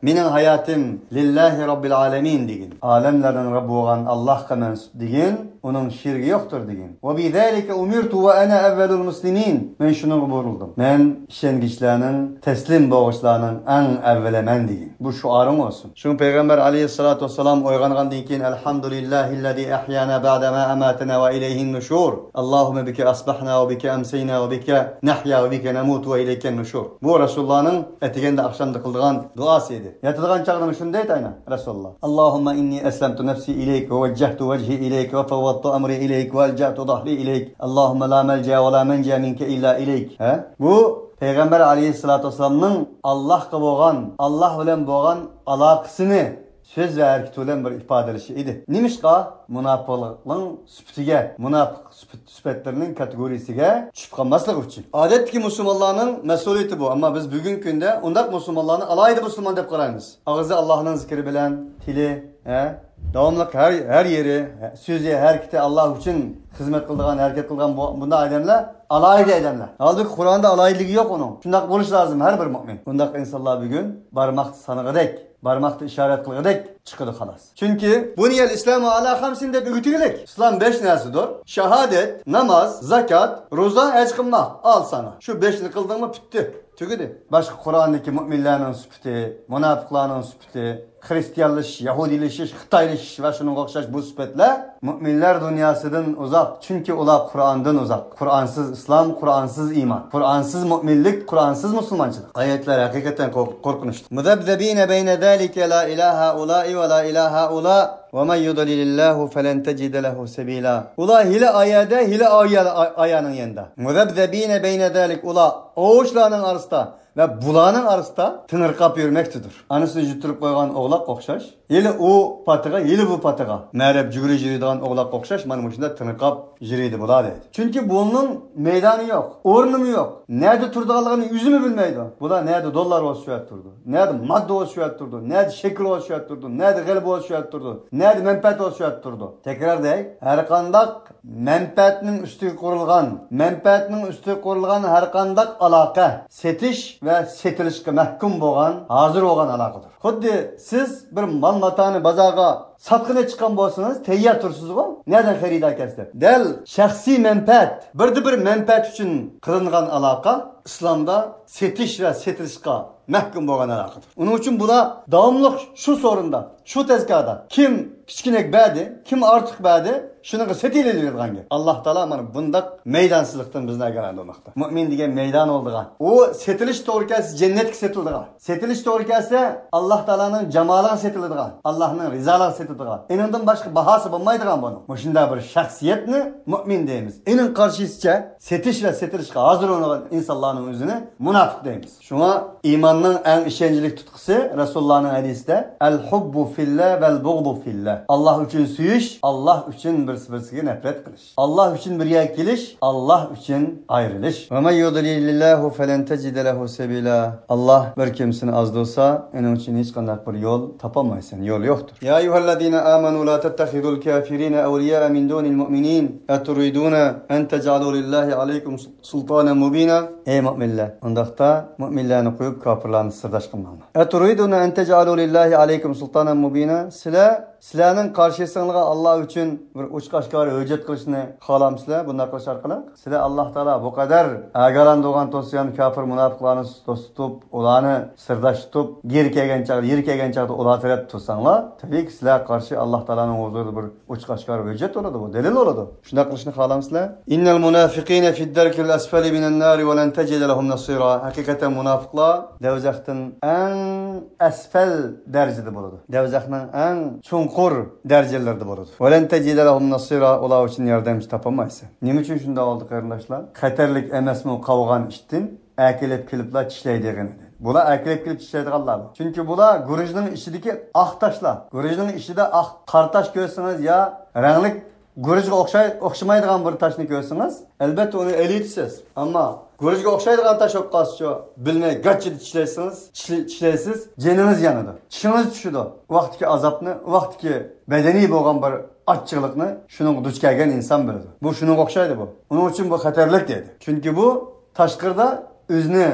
مېنىڭ ھاياتىم، لله رب العالمين دېگىن. ئالەملەرنىڭ رەببى بولغان ئاللاھقا مەنسۇپ دېگىن، ئۇنىڭ شېرىكى يوقتۇر دېگىن. وبذلك أمرت وأنا أول المسلمين. مەن شۇنىڭغا بۇيرۇلدۇم. مەن ئىشەنگۈچىلەرنىڭ، تەسلىم بولغۇچىلارنىڭ ئەڭ ئەۋۋىلى مەن دېگىن. بۇ شوئارىڭ بولسۇن. شۇڭا پەيغەمبەر ئەلەيھىسسالاتۇ ۋەسسالام ئويغانغاندىن كېيىن، الحمد لله الذي أحيانا بعد ما أماتنا وإليه النشور. اللهم بك أصبحنا وبك أمسينا وبك نحيا وبك نموت وإليك النشور. بۇ رەسۇلۇللانىڭ ئەتىگەندە ئاخشامدا قىلىدىغان دۇئاسى ئىدى. ياتىدىغان چاغدىمۇ شۇنداق دەيدۇ ئەينەن رەسۇلۇللا. اللهم إني أسلمت نفسي إليك ووجهت وجهي إليك وفوضت أمري إليك وألجأت ظهري إليك. اللهم لا ملجأ ولا منجا منك إلا إليك. ھە؟ بۇ پەيغەمبەر ئەلەيھىسسالاتۇ ۋەسسالامنىڭ ئاللاھقا بولغان، ئاللاھ بىلەن بولغان ئالاقىسىنى سۆز ۋە ھەرىكىتى بىلەن بىر ئىپادىلىشى ئىدى. نېمىشقا؟ مۇناپىقلىقنىڭ سۈپىتىگە، مۇناپىق سۈپىتى سۈپەتلىرىنىڭ كاتېگورىيىسىگە چۈشۈپ قالماسلىقى ئۈچۈن. ئادەتتىكى مۇسۇلمانلارنىڭ مەسئۇلىيىتى بۇ، ئەمما بىز بۈگۈنكى كۈندە ئۇنداق مۇسۇلمانلارنى ئالاھىدە مۇسۇلمان دەپ قارايمىز. ئاغزى ئاللاھنىڭ زىكرى بىلەن، تىلى، ھە، داۋاملىق ھەر، ھەر يېرى، سۆزى، ھەرىكىتى ئاللاھ ئۈچۈن خىزمەت قىلىدىغان، ھەرىكەت قىلىدىغان بۇ، بۇنداق ئادەملەر ئالاھىدە ئادەملەر. ھالبۇكى، قۇرئاندا ئالاھىدىلىكى يوق ئۇنىڭ. شۇنداق بولۇشى لازىم ھەر بىر مۆمىن. بۇنداق ئىنسانلار بۈگۈن بارماقتا سانىغۇدەك، بارماقتا ئىشارەت قىلغۇدەك چىقىدۇ، خالاس. چۈنكى بۇنىيەل ئىسلامۇ ئالا خەمسىن دەپ ئۆگىتىۋېلىك. ئىسلام بەش نەرسىدۇر. شاھادەت، ناماز، زاكات، روزا، ھەج قىلماق. ئال سانا. شۇ بەشنى قىلدىڭمۇ، پۈتتى. تۈگىدى. باشقا قۇرئاندىكى مۆمىنلەرنىڭ سۈپىتى، مۇناپىقلارنىڭ سۈپىتى، خرىستىيانلىشىش، يەھۇدىيلىشىش، خىتايلىشىش ۋە شۇنىڭغا ئوخشاش بۇ سۈپەتلەر مۆمىنلەر دۇنياسىدىن ئۇزاق، چۈنكى ئۇلار قۇرئاندىن ئۇزاق. قۇرئانسىز ئىسلام، قۇرئانسىز ئىمان، قۇرئانسىز مۆمىنلىك، قۇرئانسىز مۇسۇلمانچىلىق. ئايەتلەر ھەقىقەتەن قورق-، قورقۇنچلۇق. مۇزەبزەبىنە بەينە زالىكە لا ئىلە ھائۇلاء ۋە لا ئىلە ھائۇلاء ۋە مەن يۇزلىلىللاھۇ فەلەن تەجىدە لەھۇ سەبىلا. ئۇلار ھېلى ئا يەردە، ھېلى ئا يەر-، ئا-، ئا يەرنىڭ يېنىدا. مۇزەبزەبىنە بەينە زالىك، ئۇلار ئوۋچىلارنىڭ ئارىسىدا ۋە بۇلارنىڭ ئارىسىدا تېڭىرقاپ يۈرمەكتىدۇر. ئانىسىنى يۈتتۈرۈپ قويغان ئوغلاققا ئوخشاش. ھېلى ئۇ پاتىغا، ھېلى بۇ پاتىغا مەرەپ جۈگۈرۈپ يۈرىدىغان ئوغلاققا ئوخشاش، مانا مۇشۇنداق تېڭىرقاپ يۈرىدۇ بۇلار دەيدۇ. چۈنكى بۇنىڭ مەيدانى يوق، ئورنىمۇ يوق، نەدە تۇرىدىغانلىقىنى ئۆزىمۇ بىلمەيدۇ. بۇلار نەدە دوللار بولسا شۇ يەردە تۇرىدۇ، نەدە ماددا بولسا شۇ يەردە تۇرىدۇ، نەدە شېكىر بولسا شۇ يەردە تۇرىدۇ، نەدە غەلىبە بولسا شۇ يەردە تۇرىدۇ، نەدە مەنپەئەت بولسا شۇ يەردە تۇرىدۇ. تەكرار دەي، ھەرقانداق مەنپەئەتنىڭ ئۈستىگە قۇرۇلغان، مەنپەئەتنىڭ ئۈستىگە قۇرۇلغان ھەرقانداق ئالاقە سېتىش ۋە سېتىلىشقا مەھكۇم بولغان، ھازىر بولغان ئالاقىدۇر. خۇددى سىز بىر مال-ماتانى بازارغا ساتقىلى چىققان بولسىڭىز، تەييار تۇرسىزغۇ، نەدىن خېرىدار كەلسە دەپ. دەل شەخسىي مەنپەئەت، بىردە بىر مەنپەئەت ئۈچۈن قىلىنغان ئالاقە ئىسلامدا سېتىش ۋە سېتىلىشقا مەھكۇم بولغان ئالاقىدۇر. ئۇنىڭ ئۈچۈن بۇلار داۋاملىق شۇ سورۇندا، شۇ تەزكاردا، كىم كىچىكىنەك بەردى، كىم ئارتۇق بەردى، شۇنىڭغا سېتىلىۋېرىدىغان گەپ. ئاللاھ تائالا مانا بۇنداق مەيدانسىزلىقتىن بىزنى ئاگاھلاندۇرماقتا. مۇئمىن دېگەن مەيدان بولىدىغان. ئۇ سېتىلىش توغرا كەلسە جەننەتكە سېتىلىدىغان. سېتىلىش توغرا كەلسە، ئاللاھ تائالانىڭ جامالىغا سېتىلىدىغان، ئاللاھنىڭ رىزالىقىغا سېتىلىدىغان. ئېنىڭدىن باشقا باھاسى بولمايدىغان بۇنىڭ. مۇشۇنداق بىر شەخسىيەتنى مۇئمىن دەيمىز. ئېنىڭ قارشىسىچە سېتىش ۋە سېتىلىشقا ھازىر بولغان ئىنسانلارنىڭ ئۆزىنى مۇناپىق دەيمىز. شۇڭا ئىماننىڭ ئەڭ ئىشەنچلىك تۇتقىسى رەسۇلۇللانىڭ ھەدىسىدە، «ئەل ھۇببۇ فىللا ۋەل بۇغدۇ فىللا.» ئاللاھ ئۈچۈن سۆيۈش، ئاللاھ ئۈچۈن بىرسى-بىرسىگە نەپرەت قىلىش. ئاللاھ ئۈچۈن بىر يەرگە كېلىش، ئاللاھ ئۈچۈن ئايرىلىش. «ۋە مەن يۇضلىلىللاھۇ فەلەن تەجىدە لەھۇ سەبىلا.» ئاللاھ بىر كىمسىنى ئازدۇرسا، ئۇنىڭ ئۈچۈن ھېچقانداق بىر يول تاپالمايسەن، يول يوقتۇر. يا ئەييۇھەللەزىنە ئامەنۇ لا تەتتەخىزۇل كافىرىنە ئەۋلىيائە مىن دۇنىل مۇئمىنىن ئەتۇرىدۇنە ئەن تەجئەلۇ لىللاھى ئەلەيكۇم سۇلتانەن مۇبىنا. ئەي مۇئمىنلەر، ئۇنداقتا مۇئمىنلەرنى قويۇپ كاپىرلارنى سىرداش قىلماڭلار. ئەتۇرىدۇنە ئەن تەجئەلۇ لىللاھى ئەلەيكۇم سۇلتانەن مۇبىنا. سىلەر سىلەرنىڭ قارشىسىڭلارغا ئاللاھ ئۈچۈن بىر ئوچۇق ئاشكارا ھۆججەت قىلىشنى خالامسىلەر؟ بۇنداق قىلىش ئارقىلىق سىلەر ئاللاھ تائالا بۇ قەدەر ئاگاھلاندۇرغان توسۇيان كاپىر مۇناپىقلارنى دوست تۇتۇپ، ئۇلارنى سىرداش تۇتۇپ، يېرى كەلگەن چاغدا، يېرى كەلگەن چاغدا ئۇلار تەرەپ تۇرساڭلار، تەبىئىيكى سىلەرگە قارشى ئاللاھ تائالانىڭ ھۇزۇرىدا بىر ئوچۇق ئاشكارا ھۆججەت بولىدۇ، بۇ دەلىل بولىدۇ. شۇنداق قىلىشنى خالامسىلەر؟ ئىننەل مۇنافىقىنە فىددەركىل ئەسفەلى مىنەن نارى ۋە لەن تەجىدە لەھۇم نەسىرا. ھەقىقەتەن مۇناپىقلار دەۋزەختىن ئەڭ ئەسفەل دەرىجىدە بولىدۇ. دەۋزەخنىڭ ئەڭ چوڭقۇر دەرىجىلىرىدە بولىدۇ. ۋەلەن تەجىدە لەھۇم نەسىرا، ئۇلار ئۈچۈن ياردەمچى تاپالمايسەن. نېمە ئۈچۈن شۇنداق بولدى، قېرىنداشلار؟ خەتەرلىك ئەمەسمۇ قاۋىغان ئىتتىن ئەركىلەپ كېلىپلا چىشلەيدىغىنى. بۇلار ئەركىلەپ كېلىپ چىشلەيدىغانلار بۇ. چۈنكى بۇلار گۈرۈچنىڭ ئىچىدىكى ئاق تاشلار. گۈرۈچنىڭ ئىچىدە ئاق قارا تاش كۆرسىڭىز يا رەڭلىك گۈرۈچكە ئوخشاي-، ئوخشىمايدىغان بىر تاشنى كۆرسىڭىز، ئەلبەتتە ئۇنى ئېلىۋېتىسىز. ئەمما گۈرۈچكە ئوخشايدىغان تاش بولۇپ قالسىچۇ، بىلمەي گاچچىدا چىشلەيسىڭىز، چىشلە-، چىشلەيسىز، جېنىڭىز يانىدۇ. چىشىڭىز چۈشىدۇ. ۋاقتىكى ئازابنى، ۋاقتىكى بەدەنىي بولغان بىر ئاچچىقلىقنى شۇنىڭغا دۇچ كەلگەن ئىنسان بىلىدۇ. بۇ شۇنىڭغا ئوخشايدۇ بۇ. ئۇنىڭ ئۈچۈن بۇ خەتەرلىك دەيدۇ. چۈنكى بۇ تاشقىرىدا ئۆزىنى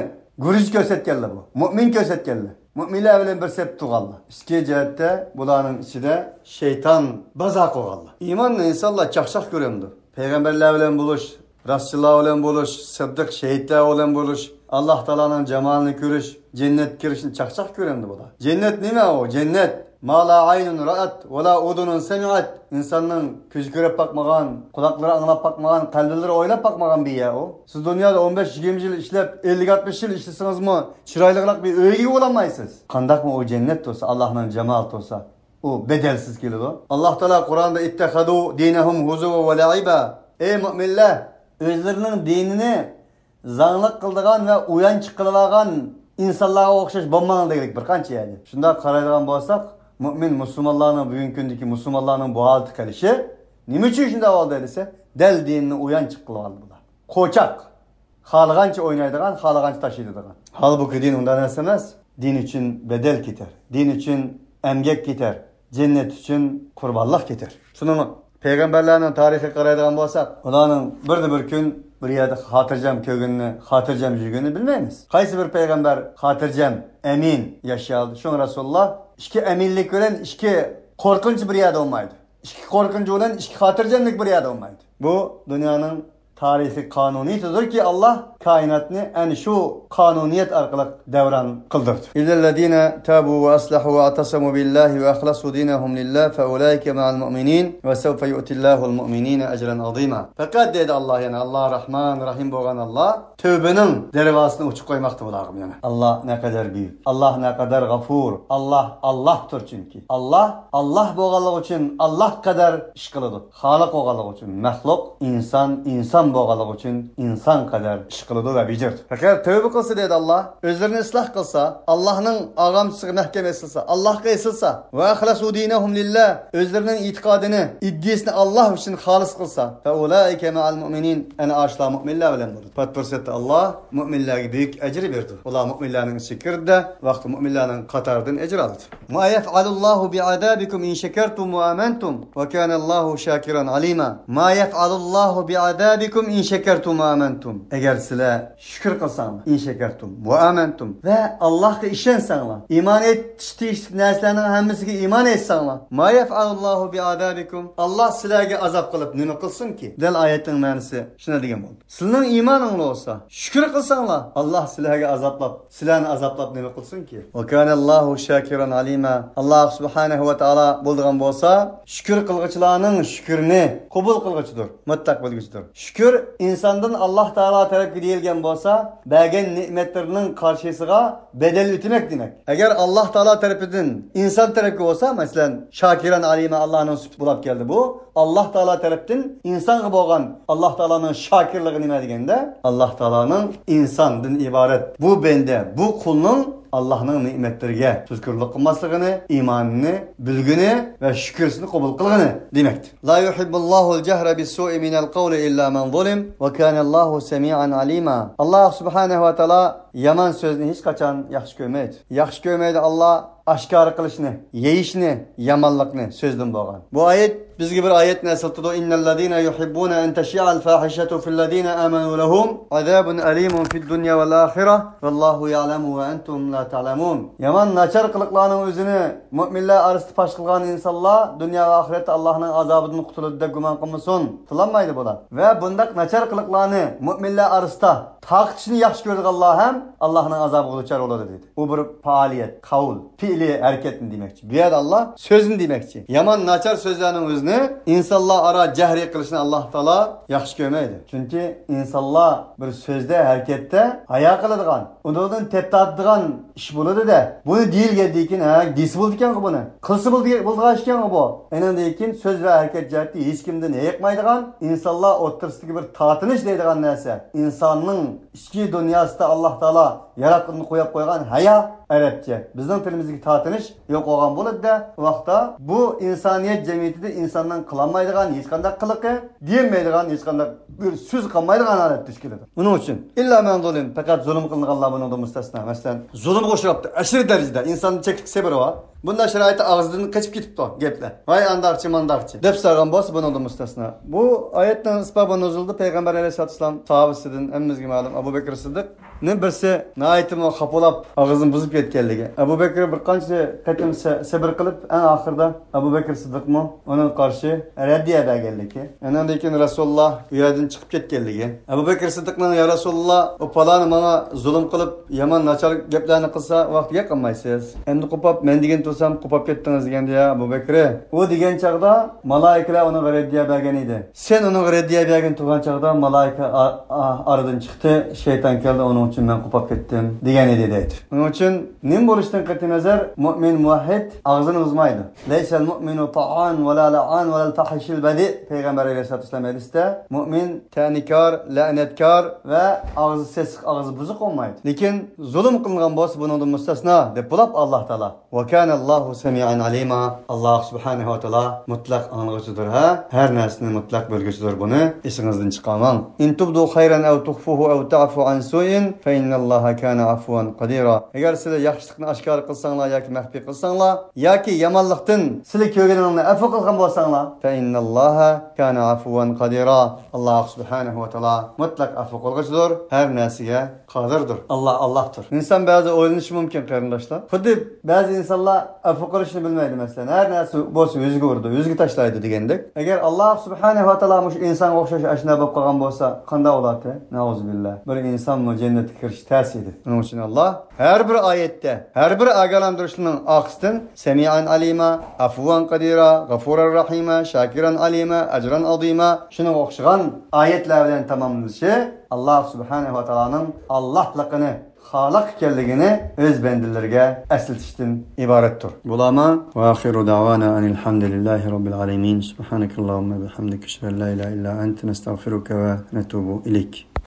گۈرۈچ كۆرسەتكەنلەر بۇ. مۇئمىن كۆرسەتكەنلەر. مۇئمىنلار بىلەن بىر سەپتە تۇرغانلار. ئىككى جەھەتتە بۇلارنىڭ ئىچىدە شەيتان بازار قىلغانلار. ئىماننى ئىنسانلار چاقچاق كۆرەمدۇ؟ پەيغەمبەرلەر بىلەن بولۇش، راستچىللار بىلەن بولۇش، سىددىق شېھىتلەر بىلەن بولۇش، ئاللاھ تائالانىڭ جامالىنى كۆرۈش، جەننەتكە كىرىشنى چاقچاق كۆرەمدۇ بۇلار؟ جەننەت نېمە ئۇ؟ جەننەت ما لا ئاينۇن رائەت ۋە لا ئۇزۇنۇن سەمىئەت. ئىنساننىڭ كۆزى كۆرۈپ باقمىغان، قۇلاقلىرى ئاڭلاپ باقمىغان، قەلبىلىرى ئويلاپ باقمىغان بىر يەر ئۇ. سىز دۇنيادا ئون بەش يىگىرمە يىل ئىشلەپ، ئەللىك ئاتمىش يىل ئىشلىسىڭىزمۇ، چىرايلىقراق بىر ئۆيگە ئىگە بولالمايسىز. قانداقمۇ ئۇ جەننەت تۇرسا، ئاللاھنىڭ جامالى تۇرسا، ئۇ بەدەلسىز كېلىدۇ. ئاللاھ تائالا قۇرئاندا، اتخذوا دينهم هزوا ولعبا. ئەي مۇئمىنلەر، ئۆزلىرىنىڭ دىنىنى زاڭلىق قىلىدىغان ۋە ئويۇنچۇق قىلىۋالغان ئىنسانلارغا ئوخشاش بولماڭ دېگۈدەك بىر قانچە يەردە. شۇنداق قارايدىغان بولساق، مۇئمىن مۇسۇلمانلارنىڭ، بۈگۈنكى كۈندىكى مۇسۇلمانلارنىڭ بۇ ھالەتكە كېلىشى نېمە ئۈچۈن شۇنداق بولدى دېسە، دەل دىنىنى ئويۇنچۇق قىلىۋالدى بۇلار. قوچاق. خالىغانچە ئوينايدىغان، خالىغانچە تاشلىيدىغان. ھالبۇكى، دىن ئۇنداق نەرسە ئەمەس. دىن ئۈچۈن بەدەل كېتەر. دىن ئۈچۈن ئەمگەك كېتەر. جەننەت ئۈچۈن قۇربانلىق كېتەر. شۇنىڭ پەيغەمبەرلەرنىڭ تارىخىغا قارايدىغان بولساق، ئۇلارنىڭ بىردە بىر كۈن بىر يەردە خاتىرجەم كۆرگىنىنى، خاتىرجەم يۈرگىنىنى بىلمەيمىز. قايسى بىر پەيغەمبەر خاتىرجەم، ئەمىن ياشىيالدى؟ شۇڭا رەسۇلۇللاھ، ئىككى ئەمىنلىك بىلەن ئىككى قورقۇنچ بىر يەردە بولمايدۇ. ئىككى قورقۇنچ بىلەن ئىككى خاتىرجەملىك بىر يەردە بولمايدۇ. بۇ دۇنيانىڭ تارىخىي قانۇنىيىتىدۇركى، ئاللاھ كائىناتنى ئەنە شۇ قانۇنىيەت ئارقىلىق دەۋران قىلدۇردى. إلا الذين تابوا وأصلحوا واعتصموا بالله وأخلصوا دينهم لله فأولئك مع المؤمنين وسوف يؤتي الله المؤمنين أجرا عظيما. پەقەت دەيدۇ ئاللاھ، يەنە ئاللاھ رەھمان، رەھىم بولغان ئاللاھ، تەۋبىنىڭ دەرۋازىسىنى ئوچۇق قويماقتا بۇلارغا يەنە. ئاللاھ نەقەدەر بۈيۈك، ئاللاھ نەقەدەر غەفۇر، ئاللاھ ئاللاھتۇر چۈنكى. ئاللاھ ئاللاھ بولغانلىقى ئۈچۈن ئاللاھ قەدەر ئىش قىلىدۇ. خالىق بولغانلىقى ئۈچۈن مەخلۇق، ئىنسان ئىنسان بولغانلىقى ئۈچۈن ئىنسان قەدەر ئىش قىلىدۇ ۋە بېجىرىدۇ. پەقەت تەۋبە قىلسا دەيدۇ ئاللاھ، ئۆزلىرىنى ئىسلاھ قىلسا، ئاللاھنىڭ ئاغامچىسىغا مەھكەم ئېسىلسا، ئاللاھقا ئېسىلسا، وأخلصوا دينهم لله، ئۆزلىرىنىڭ ئېتىقادىنى، ئىدىيىسىنى ئاللاھ ئۈچۈن خالىس قىلسا، فأولئك مع المؤمنين، ئەنە ئاشۇلار مۆمىنلەر بىلەن بولىدۇ. پات پۇرسەتتە ئاللاھ مۆمىنلەرگە بۈيۈك ئەجىر بېرىدۇ. ئۇلار مۆمىنلەرنىڭ ئىچىگە كىردى، ۋاقتى مۆمىنلەرنىڭ قاتارىدىن ئەجىر ئالىدۇ. ما يفعل الله بعذابكم إن شكرتم وآمنتم وكان الله شاكرا عليما. ما يفعل الله بعذابكم إن شكرتم وآمنتم. ئەگەر سىلەر ۋە شۈكۈر قىلساڭلار، ئىن شەكەرتۇم ۋە ئامەنتۇم، ۋە ئاللاھقا ئىشەنسەڭلار، ئىمان ئېيتىش تېگىشلىك نەرسىلەرنىڭ ھەممىسىگە ئىمان ئېيتساڭلار، ما يەفئەلۇللاھۇ بىئازابىكۇم، ئاللاھ سىلەرگە ئازاب قىلىپ نېمە قىلسۇنكى؟ دەل ئايەتنىڭ مەنىسى شۇنى دېگەن بولدى. سىلىنىڭ ئىمانىڭلار بولسا، شۈكۈر قىلساڭلار، ئاللاھ سىلەرگە ئازابلاپ، سىلەرنى ئازابلاپ نېمە قىلسۇنكى؟ ۋەكانەللاھۇ شاكىران ئەلىما. ئاللاھ سۇبھانەھۇ ۋە تائالا بولىدىغان بولسا، شۈكۈر قىلغۇچىلارنىڭ شۈكرىنى قوبۇل قىلغۇچىدۇر، مۇتلەق بىلگۈچىدۇر. شۈكۈر ئىنساندىن ئاللاھ تائالا تەرەپكە دېيىلگەن بولسا، بەرگەن نېمەتلىرىنىڭ قارشىسىغا بەدەل ئۆتىمەك دېمەك. ئەگەر ئاللاھ تائالا تەرىپىدىن ئىنسان تەرەپكە بولسا، مەسىلەن، شاكىران ئەلىما، ئاللاھنىڭ سۈپىتى بولاپ كەلدى بۇ. ئاللاھ تائالا تەرەپتىن ئىنسانغا بولغان ئاللاھ تائالانىڭ شاكىرلىقى نېمە دېگەندە، ئاللاھ تائالانىڭ ئىنساندىن ئىبارەت بۇ بەندە، بۇ قۇلنىڭ ئاللاھنىڭ نېمەتلىرىگە شۈكۈرلۈك قىلماسلىقىنى، ئىمانىنى بىلگىنى ۋە شۈكرىسىنى قوبۇل قىلغىنى دېمەكتۇر. لا يحب الله الجهر بالسوء من القول إلا من ظلم وكان الله سميعا عليما. ئاللاھ سۇبھانەھۇ ۋە تائالا يامان سۆزنى ھېچقاچان ياخشى كۆرمەيدۇ. ياخشى كۆرمەيدۇ ئاللاھ ئاشكارا قىلىشنى، يېيىشنى، يامانلىقنى سۆزدىن بولغان. بۇ ئايەت بىزگە بىر ئايەتنى ئەسلىتىدۇ. إن الذين يحبون أن تشيع الفاحشة في الذين آمنوا لهم عذاب أليم في الدنيا والآخرة والله يعلم وأنتم لا تعلمون. يامان ناچار قىلىقلارنىڭ ئۆزىنى مۆمىنلەر ئارىسىدا پاش قىلغان ئىنسانلار دۇنيا ۋە ئاخىرەتتە ئاللاھنىڭ ئازابىدىن قۇتۇلىدۇ دەپ گۇمان قىلمىسۇن. قۇتۇلالمايدۇ بۇلار. ۋە بۇنداق ناچار قىلىقلارنى مۆمىنلەر ئارىسىدا تارقىتىشنى ياخشى كۆرىدىغانلار ھەم ئاللاھنىڭ ئازابىغا دۇچار بولىدۇ دېدى. ئۇ بىر پائالىيەت، قەۋل، پېئلى ھەرىكەتنى دېمەكچى. بۇ يەردە ئاللاھ سۆزنى دېمەكچى. يامان ناچار سۆزلەرنىڭ ئۆزىنى ئىنسانلار ئارا جەھرىي قىلىشنى ئاللاھ تائالا ياخشى كۆرمەيدۇ. چۈنكى ئىنسانلار بىر سۆزدە، ھەرىكەتتە ھايا قىلىدىغان، ئۇنىڭدىن تەپ تارتىدىغان ئىش بولىدۇ-دە. بۇنى دېيىلگەندىن كېيىن، ھە، دېسە بولىدىكەنغۇ بۇنى. قىلسا بولىدىغان ئىشكەنغۇ بۇ. ئېنىڭدىن كېيىن سۆز ۋە ھەرىكەت جەھەتتە ھېچكىمدىن ھېيىقمايدىغان، ئىنسانلار ئوتتۇرىسىدىكى بىر تارتىنىش دەيدىغان نەرسە، ئىنساننىڭ ئىچكى دۇنياسىدا ئاللاھ تائالا ياراتقىنىنى قويۇپ قويغان ھايا، ئەرەبچە. بىزنىڭ تىلىمىزدىكى تارتىنىش يوق بولغان بولىدۇ-دە، ئۇ ۋاقىتتا بۇ ئىنسانىيەت جەمئىيىتىدە ئىنساننىڭ قىلالمايدىغان ھېچقانداق قىلىقى، دېيەلمەيدىغان ھېچقانداق بىر سۆز قالمايدىغان ھالەتكە دۇچ كېلىدۇ. ئۇنىڭ ئۈچۈن، إلا من ظلم، پەقەت زۇلۇم قىلىنغانلار بۇنىڭدىن مۇستەسنا. مەسىلەن، زۇلۇمغا ئۇچراپتۇ، ئەشىرى دەرىجىدە ئىنساننىڭ چەكلىك سەۋرى بار. بۇنداق شارائىتتا ئاغزىدىن قېچىپ كېتىپتۇ گەپلەر. ۋاي ئانداقچى، مانداقچى دەپ سالغان بولسا، بۇنىڭدىن مۇستەسنا. بۇ ئايەتنىڭ ئەسبابى نۇزۇلىدا پەيغەمبەر ئەلەيھىسسالاتۇ ۋەسسالام ساھابىسىدىن، ھەممىمىزگە مەلۇم، ئەبۇ بەكرى سىددىق نى بىرسى ناھايىتىمۇ خاپا بولۇپ، ئاغزىنى بۇزۇپ كەتكەنلىكى. ئەبۇ بەكرى بىر قانچە قېتىم سە-، سەبر قىلىپ، ئەڭ ئاخىرىدا ئەبۇ بەكرى سىددىقمۇ ئۇنىڭغا قارشى رەددىيە بەرگەنلىكى. ئاندىن كېيىن رەسۇلۇللا ئۇ يەردىن چىقىپ كەتكەنلىكى. ئەبۇ بەكرى سىددىقنىڭ، يا رەسۇلۇللا، ئۇ پالانى ماڭا زۇلۇم قىلىپ، يامان ناچار گەپلەرنى قىلسا، ۋاقتىغا قالمايسىز. ئەمدى قوپاپ، مەن دېگەن تۇرسام، قوپاپ كەتتىڭىز دېگەندە، يا ئەبۇ بەكرى، ئۇ دېگەن چاغدا مالائىكىلەر ئۇنىڭغا رەددىيە بەرگەن ئىدى. سەن ئۇنىڭغا رەددىيە بەرگىلى تۇرغان چاغدا مالايىكە ئا-، ئا-، ئارىدىن چىقتى، شەيتان كەلدى، ئۇنىڭ ئۈچۈن مەن قوپاپ كەتتىم، دېگەن ئىدى دەيدۇ. ئۇنىڭ ئۈچۈن نېمە بولۇشتىن قەتئىينەزەر، مۇئمىن مۇۋەھھىد ئاغزىنى بۇزمايدۇ. ليس المؤمن طعان ولا لعان ولا الفاحش البذيء. پەيغەمبەر ئەلەيھىسسالاتۇ ۋەسسالام ھەدىستە، مۇئمىن تەنىكار، لەنەتكار ۋە ئاغزى سېسىق، ئاغزى بۇزۇق بولمايدۇ. لېكىن زۇلۇم قىلىنغان بولسا، بۇنىڭدىن مۇستەسنا، دەپ بولۇپ ئاللاھ تائالا. وكان الله سميعا عليما. ئاللاھ سۇبھانەھۇ ۋە تائالا مۇتلەق ئاڭلىغۇچىدۇر، ھە؟ ھەر نەرسىنى مۇتلەق بىلگۈچىدۇر، بۇنى ئېسىڭىزدىن چىقارماڭ. إن تبدوا خيرا أو تخفوه أو تعفوا عن سوء فإن الله كان عفوا قديرا. ئەگەر سىلەر ياخشىلىقنى ئاشكارا قىلساڭلار ياكى مەخپىي قىلساڭلار، ياكى يامانلىقتىن سىلەر كۆرگىنىڭلارنى ئەپۇ قىلغان بولساڭلار، فإن الله كان عفوا قديرا. ئاللاھ سۇبھانەھۇ ۋە تائالا مۇتلەق ئەپۇ قىلغۇچىدۇر، ھەر نەرسىگە قادىردۇر. ئاللاھ ئاللاھتۇر. ئىنسان بەزى ئويلىنىشى مۇمكىن، قېرىنداشلار. خۇددى بەزى ئىنسانلار ئەپۇ قىلىشنى بىلمەيدۇ، مەسىلەن، ھەر نەرسە بولسا يۈزىگە ئۇرىدۇ، يۈزىگە تاشلايدۇ دېگەندەك. ئەگەر ئاللاھ سۇبھانەھۇ ۋە تائالا مۇشۇ ئىنسانغا ئوخشاش ئاشۇنداق بولۇپ قالغان بولسا، قانداق بولاتتى؟ نەئۇزۇبىللا. بىر ئىنسانمۇ جەننەتكە كىرىش تەس ئىدى. شۇنىڭ ئۈچۈن ئاللاھ ھەر بىر ئايەتتە، ھەر بىر ئاگاھلاندۇرۇشنىڭ ئارقىسىدىن سەمىئەن ئەلىما، ئەفۇۋەن قەدىرا، غەفۇرەن رەھىما، شاكىرەن ئەلىما، ئەجرەن ئەزىما، شۇنىڭغا ئوخشىغان ئايەتلەر بىلەن تاماملىنىشى ئاللاھ سۇبھانەھۇ ۋە تائالانىڭ ئاللاھلىقىنى، خالىق ئىكەنلىكىنى ئۆز بەندىلىرىگە ئەسلىتىشتىن ئىبارەتتۇر. بۇلارمۇ. وآخر دعوانا أن الحمد لله رب العالمين. سبحانك اللهم وبحمدك، أشهد أن لا إله إلا أنت، نستغفرك ونتوب إليك.